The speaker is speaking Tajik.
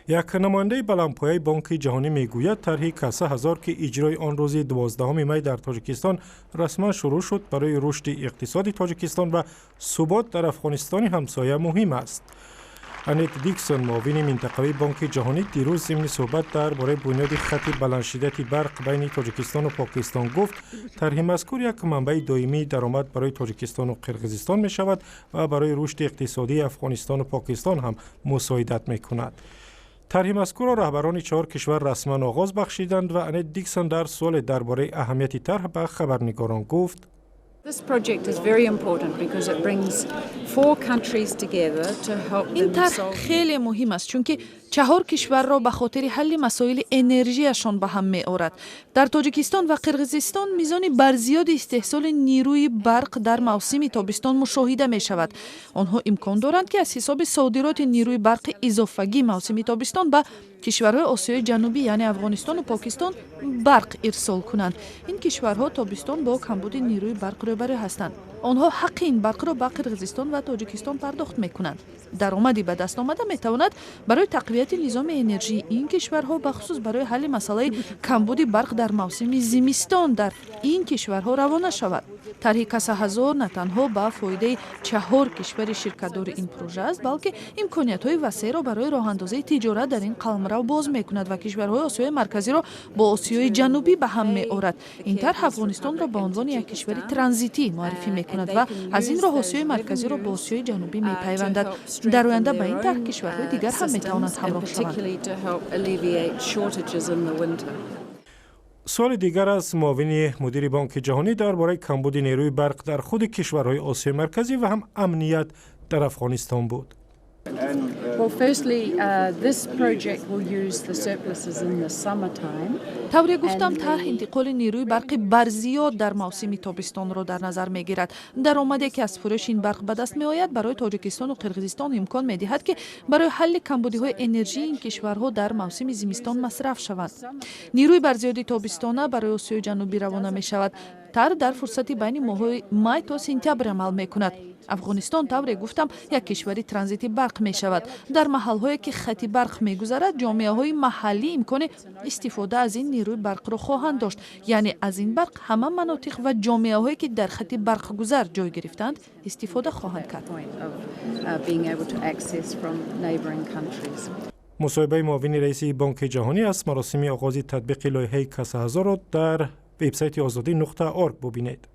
Як намояндаи баландпояи Бонки Ҷаҳонӣ мегӯяд, тарҳи Каса ҳазор, ки иҷрои он рӯзи 12 май дар Тоҷикистон расман шурӯъ шуд, барои рушди иқтисоди Тоҷикистон ва субот дар Афғонистони ҳамсоя муҳим аст. Анет Диксон, муовини минтақавии Бонки Ҷаҳонӣ, дирӯз зимни суҳбат дар бораи бунёди хати баландшиддати барқ байни Тоҷикистону Покистон гуфт, тарҳи мазкур як манбаи доимии даромад барои Тоҷикистону Қирғизистон мешавад ва барои рушди иқтисодии Афғонистону Покистон ҳам мусоидат мекунад. Тарҳи мазкурро раҳбарони чаҳор кишвар расман оғоз бахшиданд ва Анет Диксон дар суоле дар бораи аҳамияти тарҳ ба хабарнигорон гуфт: This project is very important because it brings four countries together to help Ин them тарҳ solve хеле муҳим аст, чунки чаҳор кишварро ба хотири ҳалли масоили энержияшон ба ҳам меорад. Дар Тоҷикистон ва Қирғизистон мизони барзиёди истеҳсоли нерӯи барқ дар мавсими тобистон мушоҳида мешавад. Онҳо имкон доранд, ки аз ҳисоби содироти нерӯи барқи изофагӣ мавсими тобистон ба кишварҳои Осиёи Ҷанубӣ, яъне Афғонистону Покистон, барқ ирсол кунанд. Ин кишварҳо тобистон бо камбуди нерӯи барқ рӯбарӯ ҳастанд. Онҳо ҳаққи ин барқро ба Қирғизистон ва Тоҷикистон пардохт мекунанд. Даромади ба даст омада метавонад барои тақвияти низоми энержии ин кишварҳо, бахусус барои ҳалли масъалаи камбуди барқ дар мавсими зимистон дар ин кишварҳо равона шавад. Тарҳи Каса ҳазор на танҳо ба фоидаи чаҳор кишвари ширкатдори ин прожа аст, балки имкониятҳои васеъро барои роҳандозии тиҷорат дар ин қаламрав боз мекунад ва кишварҳои Осиёи Марказиро бо Осиёи Ҷанубӣ ба ҳам меорад. Ин тарҳ Афғонистонро ба унвони як кишвари транзитӣ муаррифӣ мекунад ва аз ин роҳ Осиёи Марказиро бо Осиёи Ҷанубӣ мепайвандад. Дар оянда ба ин тарҳ кишварҳои дигар ҳам метавонанд ҳамроҳ шаванд. Particularly to help alleviate shortages in the winter. Суоли дигар аз муовини мудири Бонки Ҷаҳонӣ дар бораи камбуди нерӯи барқ дар худи кишварҳои Осиёи Марказӣ ва ҳам амният дар Афғонистон буд. Well, firstly, this project will use the surpluses in the summertime. Тавре гуфтам, тарҳ интиқоли нерӯи барқи барзиёд дар мавсими тобистонро дар назар мегирад. Даромаде, ки аз фурӯши ин барқ ба даст меояд, барои Тоҷикистону Қирғизистон имкон медиҳад, ки барои ҳалли камбудиҳои энержии ин кишварҳо дар мавсими зимистон масраф шаванд. Нерӯи барзиёди тобистона барои Осиёи Ҷанубӣ равона мешавад. Тарҳ дар фурсати байни моҳҳои май то сентябр амал мекунад. Афғонистон, тавре гуфтам, як кишвари транзити барқ мешавад. Дар маҳалҳое, ки хати барқ мегузарад, ҷомеаҳои маҳаллӣ имкони истифода аз ин нерӯи барқро хоҳанд дошт, яъне аз ин барқ ҳама манотиқ ва ҷомеаҳое, ки дар хати барқгузар ҷой гирифтаанд, истифода хоҳанд кард. Point of being able to access from neighbouring countries. Мусоҳибаи муовини раиси Бонки Ҷаҳонӣ аз маросими оғози татбиқи лоиҳаи Каса ҳазорро дар вебсайти озодӣ.орг бубинед.